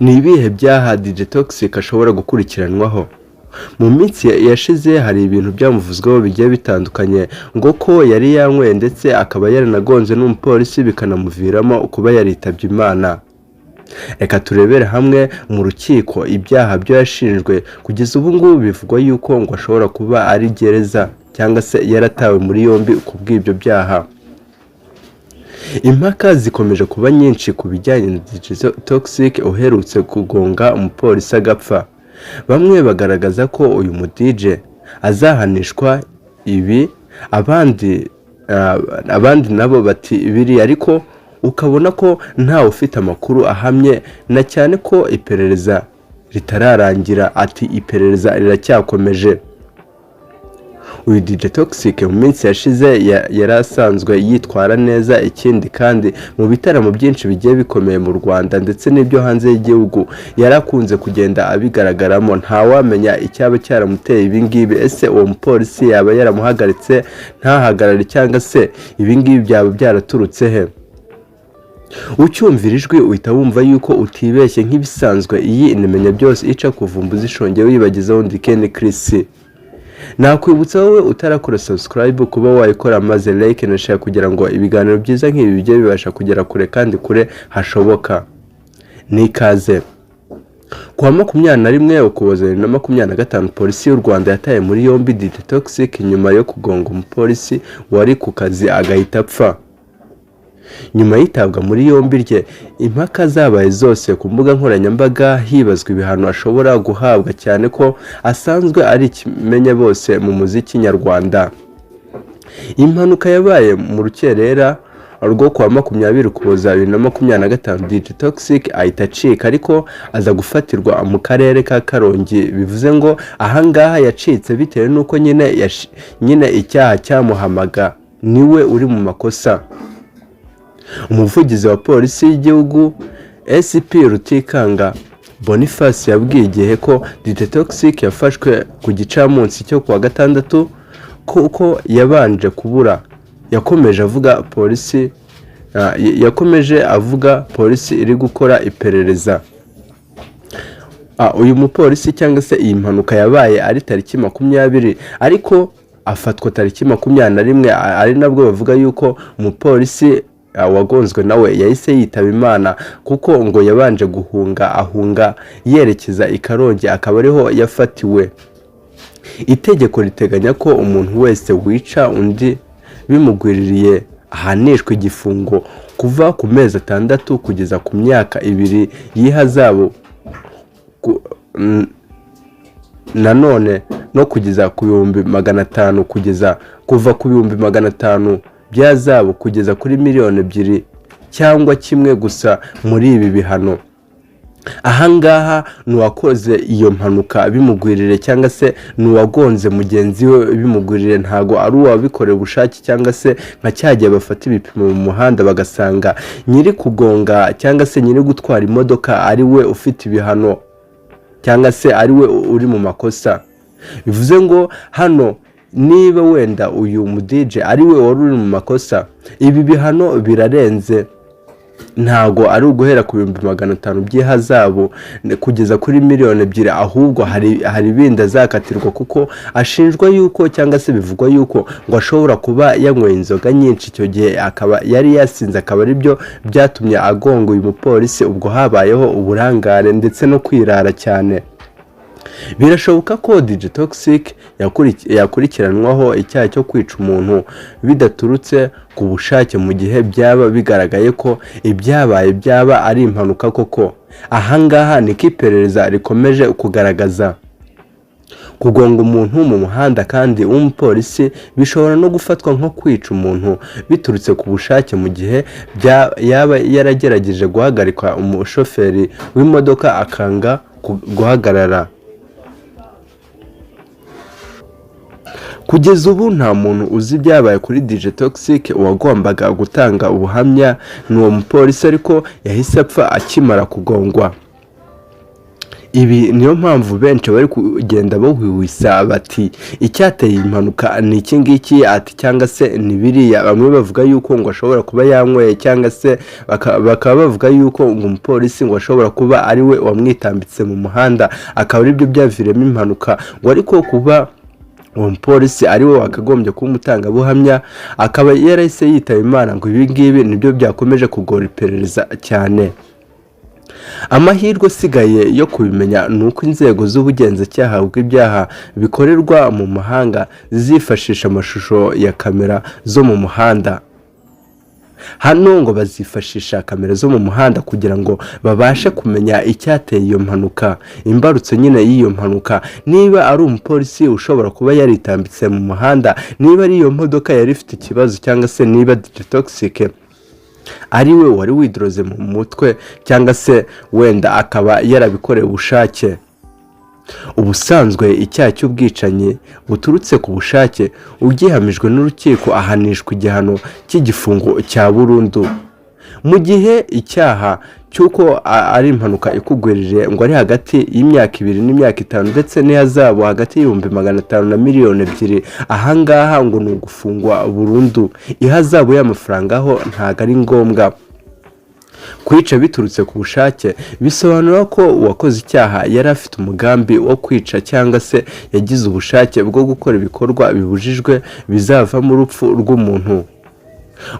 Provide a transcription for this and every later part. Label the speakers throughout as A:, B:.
A: Ni ibihe byaha DJ Toxxyk ashobora gukurikiranwaho? Mu minsi yashize hari ibintu byamuvuzweho bigiye bitandukanye, ngo ko yari yanyweye ndetse akaba yaranagonze n'umupolisi, bikanamuviramo kuba yaritabye Imana. Reka turebere hamwe mu rukiko ibyaha byo yashinjwe. Kugeza ubu ngubu bivugwa yuko ngo ashobora kuba ari gereza cyangwa se yaratawe muri yombi ku bw'ibyo byaha. Impaka zikomeje kuba nyinshi ku bijyanye na DJ Toxxyk uherutse kugonga umupolisi agapfa. Bamwe bagaragaza ko uyu mu DJ azahanishwa ibi, abandi nabo bati biriya, ariko ukabona ko ntawe ufite amakuru ahamye, na cyane ko iperereza ritararangira. Ati: "Iperereza riracyakomeje." Uyu DJ Toxxyk mu minsi yashize yari asanzwe yitwara neza. Ikindi kandi, mu bitaramo byinshi bigiye bikomeye mu Rwanda ndetse n'ibyo hanze y'igihugu yari akunze kugenda abigaragaramo. Ntawamenya icyaba cyaramuteye ibi ngibi. Ese uwo mupolisi yaba yaramuhagaritse ntahagarare, cyangwa se ibi ngibi byaba byaraturutse he? Ucyumvira ijwi uhita wumva yuko utibeshye. Nk'ibisanzwe, iyi inimenya byose ica kuvumbuza ishongeye wibagizaho. Ndi Ken Chris. Nakwibutsa wowe utarakora subscribe kuba wayikora, maze like na share, kugira ngo ibiganiro byiza nk'ibi bijye bibasha kugera kure kandi kure hashoboka. N'ikaze. Ku wa 21 Ukuboza 2025, Polisi y'u Rwanda yataye muri yombi DJ Toxxyk nyuma yo kugonga umupolisi wari ku kazi agahita apfa. Nyuma y'itabwa muri yombi rye, impaka zabaye zose ku mbuga nkoranyambaga, hibazwa ibihano ashobora guhabwa, cyane ko asanzwe ari ikimenya bose mu muziki nyarwanda. Impanuka yabaye mu rukerera rwo kuwa 20 Ukuboza 2025. DJ Toxxyk ahita acika, ariko aza gufatirwa mu karere ka Karongi. Bivuze ngo ahangaha yacitse bitewe n'uko nyine icyaha cyamuhamaga, niwe uri mu makosa. Umuvugizi wa Polisi y'igihugu, SP Rutikanga Boniface, yabwiye Igihe ko DJ Toxxyk yafashwe ku gicamunsi cyo kuwa gatandatu kuko yabanje kubura. Yakomeje avuga polisi iri gukora iperereza. Uyu mupolisi cyangwa se iyi mpanuka yabaye ari tariki 20, ariko afatwa tariki 21, ari nabwo bavuga yuko umupolisi wagonzwe nawe yahise yitaba Imana, kuko ngo yabanje guhunga, ahunga yerekeza i Karongi, akaba ariho yafatiwe. Itegeko riteganya ko umuntu wese wica undi bimugwiririye ahanishwa igifungo kuva ku mezi 6 kugeza ku myaka 2 y'ihazabu, nanone no kugeza ku 500,000, kugeza kuva ku 500,000 by'ihazabu kugeza kuri miliyoni 2, cyangwa kimwe gusa muri ibi bihano. Ahangaha ni uwakoze iyo mpanuka bimugwirire, cyangwa se ni uwagonze mugenzi we bimugwirire, ntago ari uwabikoreye ubushake, cyangwa se nka cya gihe bafata ibipimo mu muhanda bagasanga nyiri kugonga cyangwa se nyiri gutwara imodoka ari we ufite ibihano, cyangwa se ari we uri mu makosa. Bivuze ngo hano niba wenda uyu mu DJ ari we wari uri mu makosa, ibi bihano birarenze. Ntago ari uguhera ku 500,000 by'ihazabu kugeza kuri miliyoni 2, ahubwo hari ibindi azakatirwa, kuko ashinjwa yuko, cyangwa se bivugwa yuko ngo ashobora kuba yanyweye inzoga nyinshi icyo gihe, akaba yari yasinze, akaba aribyo byatumye agonga uyu mupolisi. Ubwo habayeho uburangare ndetse no kwirara cyane. Birashoboka ko DJ Toxxyk yakurikiranwaho icyaha cyo kwica umuntu bidaturutse ku bushake, mu gihe byaba bigaragaye ko ibyabaye byaba ari impanuka koko. Ahangaha niko iperereza rikomeje kugaragaza. Kugonga umuntu mu muhanda kandi w'umupolisi bishobora no gufatwa nko kwica umuntu biturutse ku bushake, mu gihe yaba yaragerageje guhagarika umushoferi w'imodoka akanga guhagarara. Kugeza ubu nta muntu uzi ibyabaye kuri DJ Toxxyk. Uwagombaga gutanga ubuhamya ni uwo mupolisi, ariko yahise apfa akimara kugongwa. Ibi niyo mpamvu benshi bari kugenda bahwihwisa bati: "Icyateye iyi mpanuka ni iki ngiki", ati cyangwa se ni biriya. Bamwe bavuga yuko ngo ashobora kuba yanyweye, cyangwa se bakaba bavuga yuko ngo umupolisi ngo ashobora kuba ari we wamwitambitse mu muhanda, akaba aribyo byaviremo impanuka. Ngo ariko kuba uwo mupolisi ari we wakagombye kuba umutangabuhamya akaba yarahise yitaba Imana, ngo ibi ngibi nibyo byakomeje kugora iperereza cyane. Amahirwe asigaye yo kubimenya ni uko inzego z'ubugenzacyaha bw'ibyaha bikorerwa mu mahanga zifashisha amashusho ya kamera zo mu muhanda. Hano ngo bazifashisha kamera zo mu muhanda kugira ngo babashe kumenya icyateye iyo mpanuka, imbarutso nyine y'iyo mpanuka, niba ari umupolisi ushobora kuba yaritambitse mu muhanda, niba ari iyo modoka yari ifite ikibazo, cyangwa se niba DJ Toxxyk ari we wari widoroze mu mutwe, cyangwa se wenda akaba yarabikoreye ubushake. Ubusanzwe icyaha cy'ubwicanyi buturutse ku bushake, ugihamijwe n'urukiko ahanishwa igihano cy'igifungo cya burundu, mu gihe icyaha cy'uko ari impanuka ikugwiririye ngo ari hagati y'imyaka 2 n'imyaka 5, ndetse n'ihazabu hagati ya 500,000 na miliyoni 2. Ahangaha ngo ni ugufungwa burundu, ihazabu y'amafaranga aho ntabwo ari ngombwa. Kwica biturutse ku bushake bisobanura ko uwakoze icyaha yari afite umugambi wo kwica, cyangwa se yagize ubushake bwo gukora ibikorwa bibujijwe bizavamo urupfu rw'umuntu.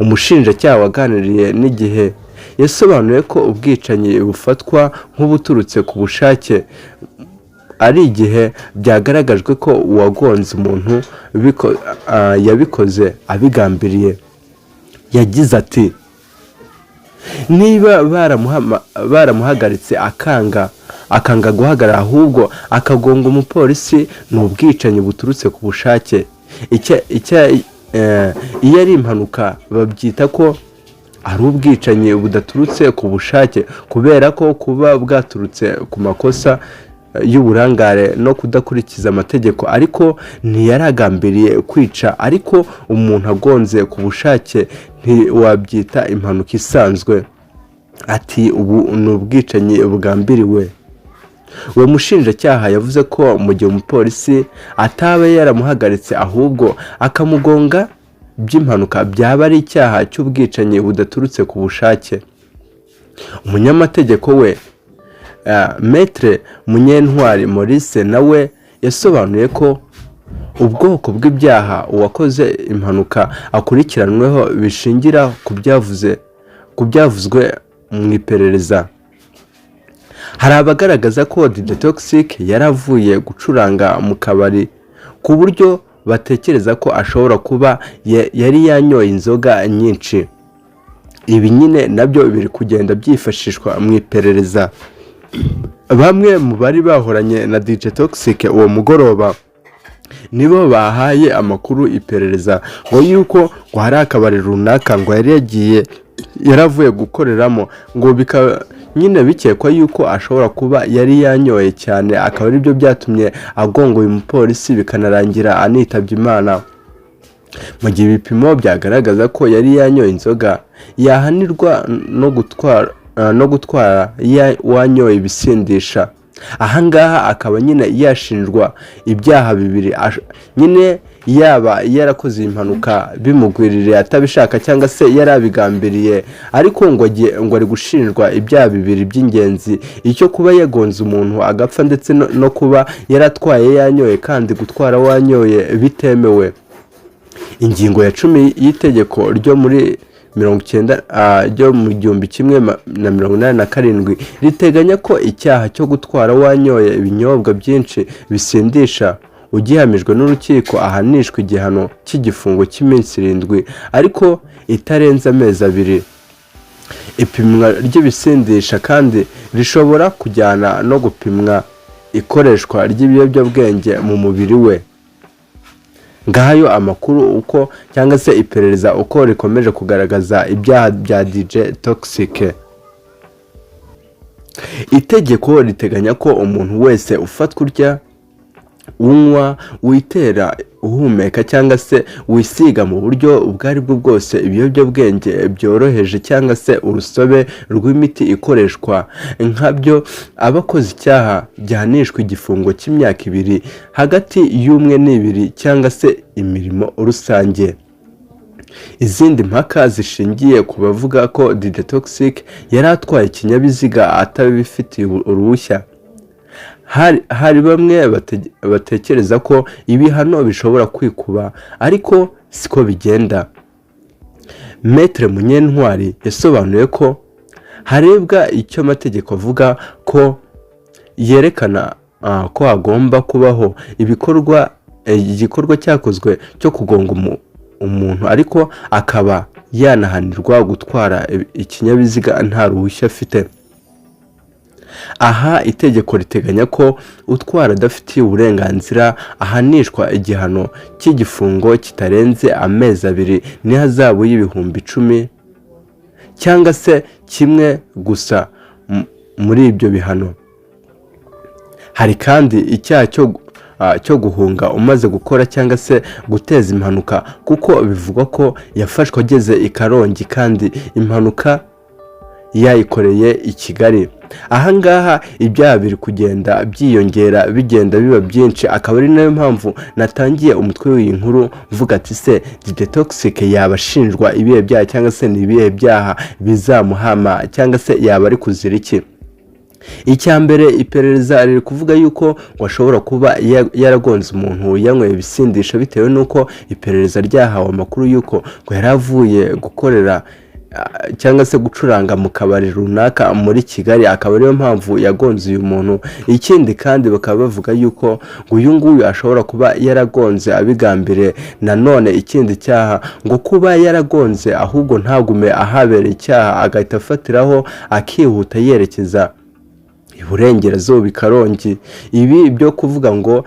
A: Umushinjacyaha waganiriye n'Igihe yasobanuye ko ubwicanyi bufatwa nk'ubuturutse ku bushake ari igihe byagaragajwe ko uwagonze umuntu yabikoze abigambiriye. Yagize ati: "Niba baramuhagaritse akanga guhagarara, ahubwo akagonga umupolisi, ni ubwicanyi buturutse ku bushake. Iyo ari impanuka babyita ko ari ubwicanyi budaturutse ku bushake, kubera ko kuba bwaturutse ku makosa y'uburangare no kudakurikiza amategeko, ariko ntiyaragambiriye kwica. Ariko umuntu agonze ku bushake ntiwabyita impanuka isanzwe", ati "ubu ni ubwicanyi bugambiriwe." Uwo mushinjacyaha yavuze ko mu gihe umupolisi ataba yaramuhagaritse ahubwo akamugonga by'impanuka, byaba ari icyaha cy'ubwicanyi budaturutse ku bushake. Umunyamategeko we, Maître Munyentwari Maurice, nawe yasobanuye ko ubwoko bw'ibyaha uwakoze impanuka akurikiranweho bishingira ku byavuzwe mu iperereza. Hari abagaragaza ko DJ Toxxyk yari avuye gucuranga mu kabari, ku buryo batekereza ko ashobora kuba yari yanyoye inzoga nyinshi. Ibi nyine nabyo biri kugenda byifashishwa mu iperereza. Bamwe mu bari bahoranye na DJ Toxxyk uwo mugoroba nibo bahaye amakuru iperereza ngo yuko ngo hari akabari runaka ngo yari yagiye yaravuye gukoreramo, ngo bikaba nyine bikekwa yuko ashobora kuba yari yanyoye cyane, akaba aribyo byatumye agonga uyu mupolisi bikanarangira anitabye Imana. Mu gihe ibipimo byagaragaza ko yari yanyoye inzoga, yahanirwa no gutwara wanyoye ibisindisha. Ahangaha akaba nyine yashinjwa ibyaha bibiri nyine, yaba yarakoze iyi mpanuka bimugwiririye atabishaka cyangwa se yarabigambiriye, ariko ngo ari gushinjwa ibyaha bibiri by'ingenzi: icyo kuba yagonze umuntu agapfa, ndetse no kuba yaratwaye yanyoye, kandi gutwara wanyoye bitemewe. Ingingo ya 10 y'itegeko ryo muri 90, ryo mu 1087, riteganya ko icyaha cyo gutwara wanyoye ibinyobwa byinshi bisindisha, ugihamijwe n'urukiko ahanishwa igihano cy'igifungo cy'iminsi 7 ariko itarenze amezi 2. Ipimwa ry'ibisindisha kandi rishobora kujyana no gupimwa ikoreshwa ry'ibiyobyabwenge mu mubiri we. Ngahayo amakuru uko, cyangwa se iperereza uko rikomeje kugaragaza ibyaha bya DJ Toxxyk. Itegeko riteganya ko umuntu wese ufatwa urya Unywa, witera, uhumeka cyangwa se wisiga mu buryo ubwo ari bwo bwose ibiyobyabwenge byoroheje cyangwa se urusobe rw'imiti ikoreshwa nkabyo, aba akoze icyaha gihanishwa igifungo cy'imyaka 2, hagati y'umwe n'ibiri, cyangwa se imirimo rusange. Izindi mpaka zishingiye ku bavuga ko DJ Toxxyk yari atwaye ikinyabiziga atabifitiye uruhushya. Hari bamwe batekereza ko ibihano bishobora kwikuba, ariko siko bigenda. Maître Munyentwari yasobanuye ko harebwa icyo amategeko avuga, ko yerekana ko hagomba kubaho ibikorwa, igikorwa cyakozwe cyo kugonga umuntu, ariko akaba yanahanirwa gutwara ikinyabiziga nta ruhushya afite. Aha itegeko riteganya ko utwara adafitiye uburenganzira ahanishwa igihano cy'igifungo kitarenze amezi 2 n'ihazabu y'ibihumbi 10, cyangwa se kimwe gusa muri ibyo bihano. Hari kandi icyaha cyo guhunga umaze gukora cyangwa se guteza impanuka, kuko bivugwa ko yafashwe ageze i Karongi kandi impanuka yayikoreye i Kigali. Ahangaha ibyaha biri kugenda byiyongera, bigenda biba byinshi, akaba ari nayo mpamvu natangiye umutwe w'iyi nkuru mvuga ati: "Se DJ Toxxyk yaba ashinjwa ibihe byaha, cyangwa se ni ibihe byaha bizamuhama, cyangwa se yaba ari kuzira iki?" Icya mbere, iperereza riri kuvuga yuko ngo ashobora kuba yaragonze umuntu yanyweye ibisindisha, bitewe n'uko iperereza ryahawe amakuru y'uko ngo yari avuye gukorera cyangwa se gucuranga mu kabari runaka muri Kigali, akaba ariyo mpamvu yagonze uyu muntu. Ikindi kandi, bakaba bavuga yuko ngo uyu nguyu ashobora kuba yaragonze abigambiriye. Nanone ikindi cyaha, ngo kuba yaragonze ahubwo ntagume ahabereye icyaha, agahita afatiraho akihuta yerekeza iburengerazuba i Karongi. Ibi byo kuvuga ngo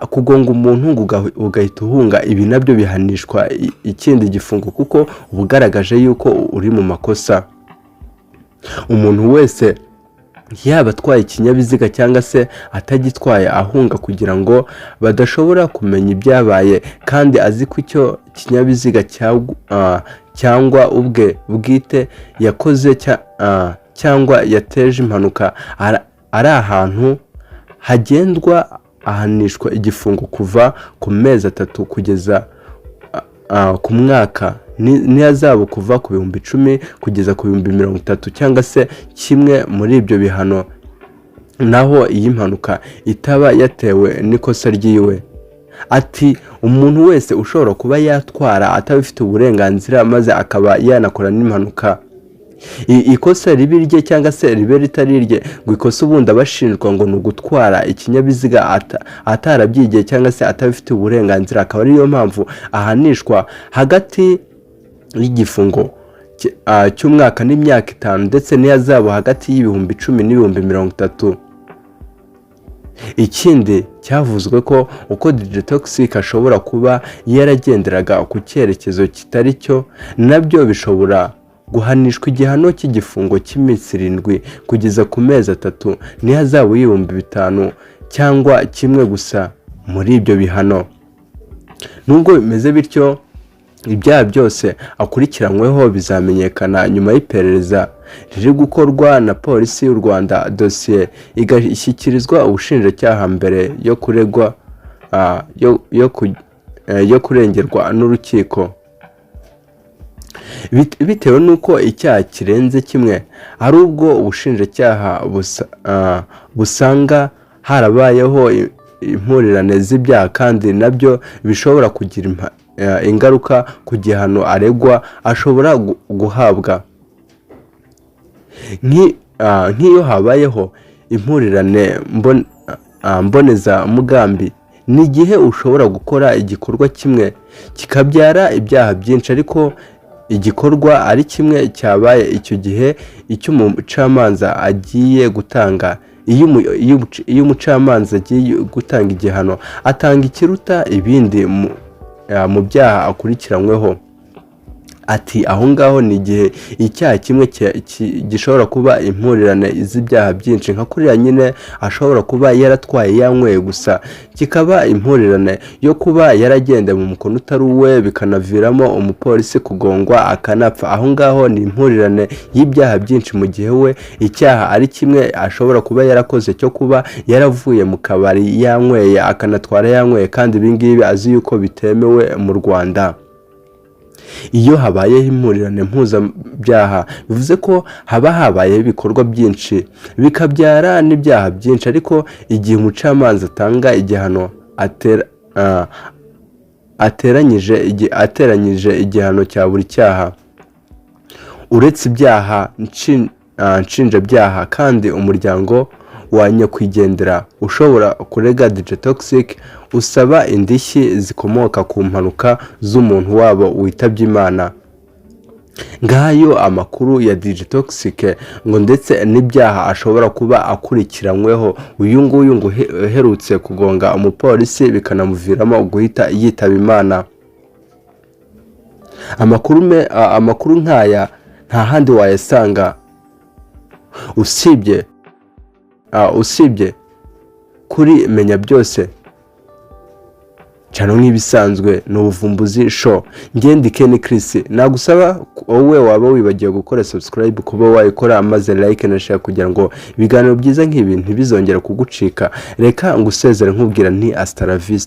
A: kugonga umuntu ngo ugahita uhunga, ibi nabyo bihanishwa ikindi gifungo, kuko uba ugaragaje yuko uri mu makosa. Umuntu wese, yaba atwaye ikinyabiziga cyangwa se atagitwaye, ahunga kugira ngo badashobora kumenya ibyabaye, kandi azi ko icyo kinyabiziga cyangwa ubwe bwite yakoze cyangwa yateje impanuka ari ahantu hagendwa, ahanishwa igifungo kuva ku mezi 3 kugeza ku mwaka n'ihazabu kuva ku bihumbi 10 kugeza ku bihumbi 30, cyangwa se kimwe muri ibyo bihano, naho iyi mpanuka itaba yatewe n'ikosa ryiwe. Ati: "Umuntu wese ushobora kuba yatwara atabifite uburenganzira, maze akaba yanakora n'impanuka, ikosa ribe irye cyangwa se ribe ritari irye, ngo ikosa ubundi abashinjwa ngo ni ugutwara ikinyabiziga atarabyigiye cyangwa se atabifitiye uburenganzira, akaba ariyo mpamvu ahanishwa hagati y'igifungo cy'umwaka n'imyaka 5, ndetse n'ihazabu hagati y'ibihumbi 10 n'ibihumbi 30." Ikindi cyavuzwe ko uko DJ Toxxyk ashobora kuba yaragenderaga ku cyerekezo kitari cyo, nabyo bishobora guhanishwa igihano cy'igifungo cy'iminsi 7 kugeza ku mezi 3 n'ihazabu y'ibihumbi 5, cyangwa kimwe gusa muri ibyo bihano. Nubwo bimeze bityo, ibyaha byose akurikiranyweho bizamenyekana nyuma y'iperereza riri gukorwa na Polisi y'u Rwanda, dosiye igashyikirizwa ubushinjacyaha mbere yo kuregwa yo kurengerwa n'urukiko. Bitewe n'uko icyaha kirenze kimwe, ari ubwo ubushinjacyaha busanga harabayeho impurirane z'ibyaha, kandi nabyo bishobora kugira ingaruka ku gihano aregwa ashobora guhabwa. Nk'iyo habayeho impurirane mbonezamugambi, ni igihe ushobora gukora igikorwa kimwe kikabyara ibyaha byinshi, ariko igikorwa ari kimwe cyabaye. Icyo gihe icyo umucamanza agiye gutanga, iyo umucamanza agiye gutanga igihano, atanga ikiruta ibindi mu byaha akurikiranyweho. Ati: "Aho ngaho ni igihe icyaha kimwe gishobora kuba impurirane z'ibyaha byinshi, nka kuriya nyine ashobora kuba yaratwaye yanyweye gusa, kikaba impurirane yo kuba yaragenda mu mukono utari uwe, bikanaviramo umupolisi kugongwa akanapfa. Aho ngaho ni impurirane y'ibyaha byinshi, mu gihe we icyaha ari kimwe ashobora kuba yarakoze cyo kuba yaravuye mu kabari yanyweye, akanatwara yanyweye, kandi ibi ngibi azi yuko bitemewe mu Rwanda." Iyo habayeho impurirane mpuzabyaha, bivuze ko haba habayeho ibikorwa byinshi bikabyara n'ibyaha byinshi. Ariko igihe umucamanza atanga igihano, ateranyije igihano cya buri cyaha uretse ibyaha nshinjabyaha. Kandi umuryango wa nyakwigendera ushobora kurega DJ Toxxyk usaba indishyi zikomoka ku mpanuka z'umuntu wabo witabye Imana. Ngayo amakuru ya DJ Toxxyk ngo ndetse n'ibyaha ashobora kuba akurikiranyweho, uyu nguyu ngo uherutse kugonga umupolisi bikanamuviramo guhita yitaba Imana. Amakuru nk'aya nta handi wayasanga usibye kuri Menya Byose cyane. Nk'ibisanzwe ni Ubuvumbuzi Show, ngende Ken Chris. Nagusaba wowe waba wibagiwe gukora subscribe kuba wayikora, maze like na share kugira ngo ibiganiro byiza nk'ibi ntibizongere kugucika. Reka ngusezere nkubwira nti hasta la vista.